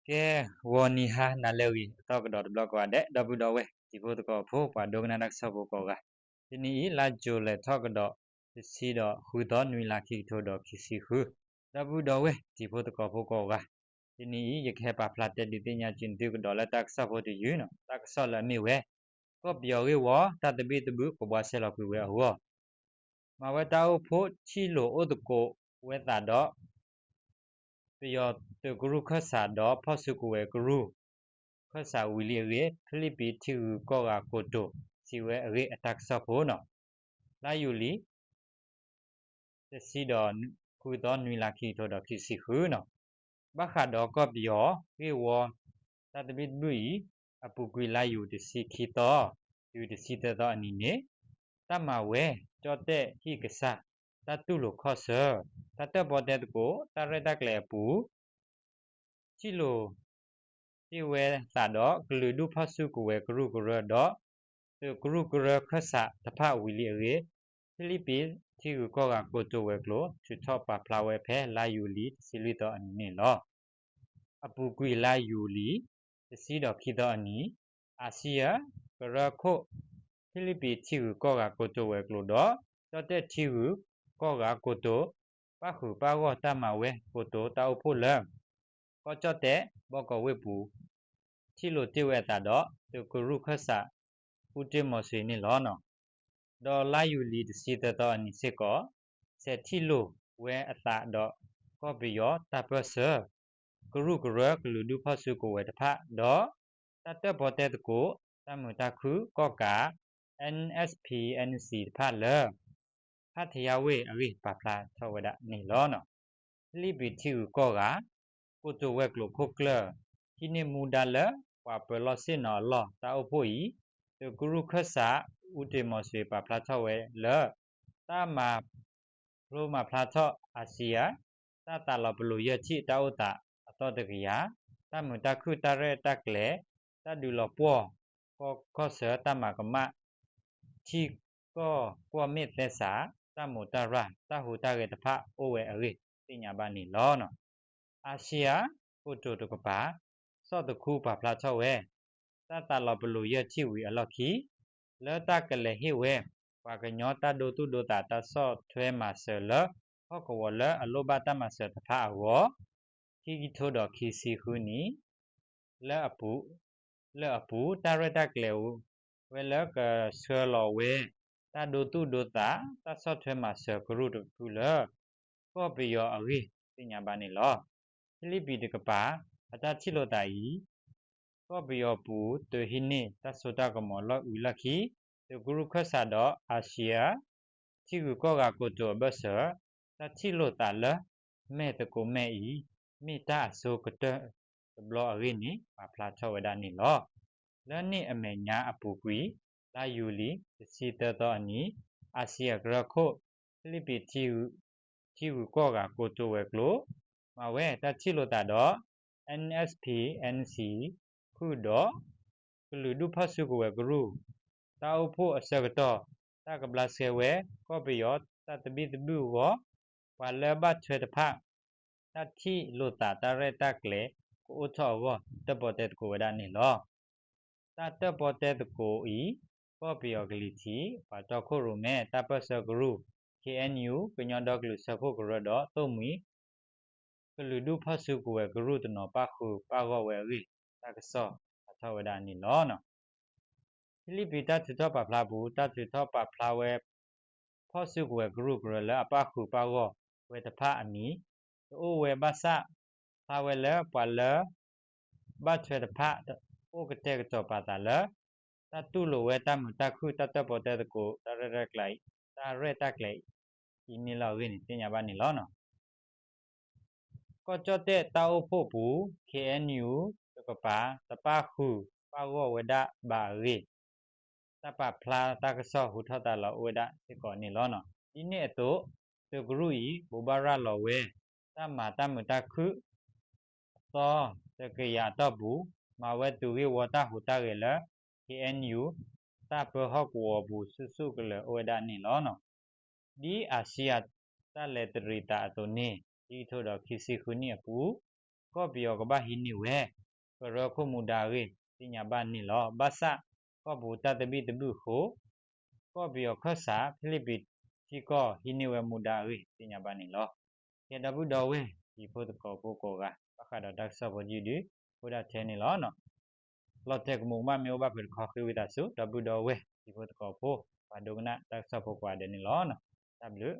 ကဲ ဂီၤနံၤဟါနၤလၢအဂ့ၤ အသီကဒီးတဘျီကိးဂၤဒဲး ဒီပုၢ်ဒီဝဲၢ်တံၤဖိသကိးဖိ ပှၤဒိကနၣ်တၢ်ကစီၣ်ဖိကိးဂၤ, တနံၤအံၤ လါယူၤလံထီၣ်ကဒီး တဆံဒီးဃုသီ နွံလါ ခံကထိဒီးခံဆံဃု, ဒီပုၢ်ဒီဝဲၢ်တံၤဖိသကိးဖိကိးဂၤ, တနံၤအံၤ ယကဟဲပာ်ဖျါတဲဒုးသ့ၣ်ညါက့ၤသုကဒီးလၢတၢ်ကစီၣ်ဖိတယုၢ်န့ၣ်, တၢ်ကစီၣ်လၢအမ့ၢ်ဝဲ ကီၢ်ပယီၤဂ့ၢ်ဝီ တၢ်သဘံၣ်သဘုၣ်ကဘှါဆဲးလီၤကွံာ်ဝဲအဂီၢ်, မၤဝဲတၢ်အိၣ်ဖှိၣ်ထံၣ်လိာ်အိၣ်သကိးဝဲသးဒီး ပယီၤသုးကရူၢ်ခၢၣ်စးဒီးဖီၣ်စုကဝဲၤကရူၢ်ခၢၣ်စးဝံၤလံအဂ့ၢ် ဖံလံးပံးထံဂုၤကီၢ်ဂၤကိတိာ် စံးဝဲအဂ့ၢ်အတၢ်ကစီၣ်ဖိန့ၣ်, လါယူၤလံ တဆံဒီးဃုသီ နွံလါ ခံကထိဒီးခံဆံဃုန့ၣ်, ဘၣ်ဃးဒီးကီၢ်ပယီၤဂ့ၢ်ဝီ တၢ်သဘံၣ်သဘုၣ်အံၤ အပူၤကွံာ်လါယူၤတဆံခံသီ တုၤတဆံသၢသီအနံၤန့ၣ်, တၢ်မၤဝဲ ကၠီၣ်တဲၣ်ဟံၣ်ကစၢ် တၢ်တူၢ်လိာ်ခီၣ်ဆၢ တၢ်တၢၣ်ပီတဲသကိး တၢ်ရဲၣ်တၢ်ကျဲၤအပူၤ ထံၣ်လိာ်တ့ၢ်ဝဲသးဒီး ကလုာ်ဒူၣ်ဖီၣ်စုကဝဲၤကရူၢ်ကရၢဒီး သုးကရူၢ်ကရၢခၢၣ်စးတဖၣ်ဝံၤလံအဂ့ၢ်, ဖံလံးပံးထံဂုၤကီၢ်ဂၤကိတိာ်ဝဲၤကျိၤ ထုးထီၣ်ပာ်ဖျါဝဲဖဲလါယူၤလံ တဆံလွံၢ်သီအနံၤန့ၣ်လီၤ. အပူၤကွံာ်လါယူၤလံ တဆံဒီးခံသီအနံၤ, အၤစံယၢၣ်ကရၢခိၣ် ဖံလံးပံးထံဂုၤကီၢ်ဂၤကိတိာ်ဝဲၤကျိၤဒီး ကၠီၣ်တဲၣ်ထံဂုၤကီၢ်ဂၤကိတိာ် ပၣ်ဃုာ်ပၣ်ဂီၢ်တၢ်မၤဝဲကိတိာ်တၢ်အိၣ်ဖှိၣ်လၢ ကီၢ်ကၠီၣ်တဲၣ် ဘီၣ်ကီးဝ့ၢ်ပူၤ ထံၣ်လိာ်တ့ၢ်ဝဲအသးဒီး သုးကရူၢ်ခၢၣ်စး အူတ့ၢ်မီၤစွ့ၤန့ၣ်လီၤ. ဒီးလါယူၤလံတဆံသၢသီအနံၤစ့ၢ်ကီး ဆဲးထံၣ်လိာ်ဝဲအသးဒီး ကီၢ်ပယီၤတၢ်ပၢၢ်ဆၢ ကရူၢ်ကရၢကလုာ်ဒူၣ်ဖီၣ်စုကဝဲၤတဖၣ်ဒီး တၢ်တၢၣ်ပီတဲသကိး တၢ်မုာ်တၢ်ခုၣ်ကီၢ်ကး NSPNC တဖၣ်လၢ ဖးထယါဝ့ၢ်အဂ့ၢ်ပာ်ဖျါထီၣ်ဝဲဒၣ်န့ၣ်လီၤ. ဖံလံးပံးထံဂုၤကီၢ်ဂၤ ကိတိာ်ဝဲၤကျိၤခိၣ်ကျၢၢ် ဟံးန့ၢ်မူဒါလၢ ပှၤပၢၤလီၢ်ဆ့ၣ်နီၤအလီၢ်တၢ်အိၣ်ဖှိၣ်အံၤ သုးကရူၢ်ခၢၣ်စး အူတ့ၢ်မီၤစွ့ၤပာ်ဖျါထီၣ်ဝဲလၢ တၢ်မၤဖျိမၤဖျါထီၣ် အၤစံယၣ် တၢ်သးလီၤပလိာ်ယဲၢ်ထံၣ်တၢ်အိၣ်သးအသီတကယၤ, တၢ်မုာ်တၢ်ခုၣ်တၢ်ရဲၣ်တၢ်ကျဲၤ, တၢ်ဒုးလီၤပှီၢ် ကီၢ်ခီၣ်ဆၢတၢ်မၤကမၣ် ထံကီၢ်ကွီၢ်မ့ၣ်သဲစး တၢ်မိၢ်တၢ်ရၢ် တၢ်ဟူးတၢ်ဂဲၤတဖၣ်အိၣ်ဝဲအဂ့ၢ်သ့ၣ်ညါဘၣ်န့ၣ်လီၤ. အၤစံယၣ် ကိတိာ်တကပၤ စီၣ်သခူပာ်ဖျါထီၣ်ဝဲ တၢ်သးလီၤပလိာ်ယဲၢ်ထံၣ်ဝံၤအလီၢ်ခံ လၢတၢ်ကလဲၤဟ့ၣ်ဝဲ ပှၤကညီတၢ်ဒိသူၣ်ဒိသးတၢ်ဆီၣ်ထွဲမၤစၢၤလၢ ဟီၣ်ကဝီၤလၢအလိၣ်ဘၣ်တၢ်မၤစၢၤတဖၣ်အဂီၢ် ခံကထိဒီးခံဆံဃုနံၣ် လၢအပူၤ လၢအပူၤ တၢ်ရဲၣ်တၢ်ကျဲၤဝဲလၢကဆှၢလီၤဝဲ တၢ်ဒိသူၣ်ဒိသး တၢ်ဆီၣ်ထွဲမၤစၢၤကရူၢ်တဖုလၢ ကီၢ်ပယီၤအဂ့ၢ်သ့ၣ်ညါဘၣ်န့ၣ်လီၤ. ဖံလံးပံးတကပၤ အတၢ်ထံၣ်လိာ်သးအံၤ ကီၢ်ပယီၤပူၤ သုးဟံးန့ၢ်တၢ်စိတၢ်ကမီၤလီၢ်ဝံၤလီၢ်ခံ သုးကရူၢ်ခၢၣ်စးဒီးအၤစံယၣ် ထံဂုၤကီၢ်ဂၤကိတိာ်အဘၢၣ်စၢၤ တၢ်ထံၣ်လိာ်သးလၢ မဲာ်သကိးမဲာ်အံၤ မ့ၢ်တၢ်အဆိကတၢၢ်တဘျီအဂ့ၢ်န့ၣ် ပာ်ဖျါထီၣ်ဝဲဒၣ်န့ၣ်လီၤ. လၢန့ၣ်အမဲာ်ညါအပူၤကွံာ် လါယူၤလံ တဆံသၢသီအနံၤ အၤစံယၣ်ကရၢခိၣ် ဖံလံးပံး ထံဂုၤကီၢ်ဂၤကိတိာ်ဝဲၤကျိၤ မၤဝဲတၢ်ထံၣ်လိာ်သးဒီး NSPNC ဃုာ်ဒီး ကလုာ်ဒူၣ်ဖီၣ်စုကဝဲၤကရူၢ် တၢ်အိၣ်ဖှိၣ်အဆၢကတီၢ် တၢ်ကဘျါဆှဲဝဲ ကီၢ်ပယီၤတၢ်သဘံၣ်သဘုၣ်အဂီၢ် ပှၤလၢဘၣ်ထွဲတဖၣ် တၢ်ထံၣ်လိာ်သးတၢ်ရဲၣ်တၢ်ကျဲၤကအိၣ်ထီၣ်အဂီၢ် တၢၣ်ပီတဲသကိးဝဲဒၣ်န့ၣ်လီၤ. တၢ်တၢၣ်ပီတဲသကိးအံၤ ကီၢ်ပယီၤကလံၤထံး ပှၤတီခိၣ်ရိၣ်မဲ တၢ်ပၢၢ်ဆၢကရူၢ် KNU ကညီဒီကလုာ်စၢဖှိၣ်ကရၢဒီးသိၣ်မှံၤ ကလုာ်ဒူၣ်ဖီၣ်စုကဝဲၤကရူၢ်တနီၤပၣ်ဃုာ်ပၣ်ဂီၢ်ဝဲအဂ့ၢ် တၢ်ကစီၣ်ပာ်ထီၣ်ဝဲဒၣ်န့ၣ်လီၤ. ဖံလံးပံးတၢ်ထုးထီၣ်ပာ်ဖျါပူၤ တၢ်ထုးထီၣ်ပာ်ဖျါဝဲ ဖီၣ်စုကဝဲၤကရူၢ်ကရၢလၢအပၣ်ဃုာ်ပၣ်ဂီၢ်ဝဲတဖၣ်အမံၤ တအိၣ်ဝဲဘၣ်ဆၣ် ဖျါဝဲလၢပှၤလၢ ဘၣ်ထွဲတဖၣ် အိၣ်ကတဲာ်ကတီၤပာ်သးလၢ တၢ်တူၢ်လိာ်ဝဲတၢ်မုာ်တၢ်ခုၣ်တၢ်တၢၣ်ပီတဲသကိး တၢ်ရဲၣ်တၢ်ကျဲၤ တၢ်ရဲၣ်တၢ်ကျဲၤအံၤန့ၣ်လီၤအဂ့ၢ်န့ၣ် သ့ၣ်ညါဘၣ်န့ၣ်လီၤ. ကီၢ်ကၠီၣ်တဲၣ်တၢ်အိၣ်ဖှိၣ်ပူၤ KNU တကပၤ တပၣ်ဃုာ်ပၣ်ဂီၢ်ဝဲဒၣ်ဘၣ်အဂ့ၢ် တၢ်ပာ်ဖျါတၢ်ကစီၣ်ဟူထီၣ်သါလီၤအိၣ်ဝဲဒၣ်စ့ၢ်ကီးန့ၣ်လီၤ. ဒ်န့ၣ်အသိး သုးကရူၢ်အံၤ ဘိးဘၣ်ရၤလီၤဝဲ တၢ်မၤတၢ်မုာ်တၢ်ခုၣ် အသီတကယၤအတီၢ်ပူၤ မၤဝဲသုးဂ့ၢ်ဝီတၢ်ဟူးတၢ်ဂဲၤလၢ KNU တၢ်ပၢဟီၣ်ကဝီၤပူၤဆူၣ်ဆူၣ်ကလၢၤအိၣ်ဝဲဒၣ်န့ၣ်လီၤ. ဒ်အၤစံယၣ်တၢ်လဲၤတရံးသးအသိးန့ၣ် ခံကထိဒီးခံဆံဃုနံၣ်အပူၤ ကီၢ်ပယီၤကဘၣ်ဟံးန့ၢ်ဝဲ ကရၢခိၣ်မူဒါအဂ့ၢ် သ့ၣ်ညါဘၣ်န့ၣ်လီၤ. ဘၣ်ဆၣ် ကီၢ်ပူၤတၢ်သဘံၣ်သဘုၣ်အဃိ ကီၢ်ပယီၤခၢၣ်စး ဖဲလံးပံၤထံကီၢ် ဟံးန့ၢ်ဝဲမူဒါအဂ့ၢ် သ့ၣ်ညါဘၣ်န့ၣ်လီၤ. ကဲ ဒီပုၢ်ဒီဝဲၢ် တံၤဖိသကိးဖိကိးဂၤ ဘၣ်ဃးဒီးတၢ်ကစီၣ်ဖိတယုၢ်ဒုး အိၣ်ဒၣ်ထဲန့ၣ်လီၤ. လီၤတဲာ်ကမူးကမၣ်မ့ၢ်အိၣ်ဘၣ်ဖဲတခီ ဃ့ဝံသးစူၤ ဒီပုၢ်ဒီဝဲၢ် တံၤဖိသကိးဖိ ပှၤဒိကနၣ်တၢ်ကစီၣ်ဖိကိးဂၤဒဲးန့ၣ်လီၤ. တၢ်ဘျုး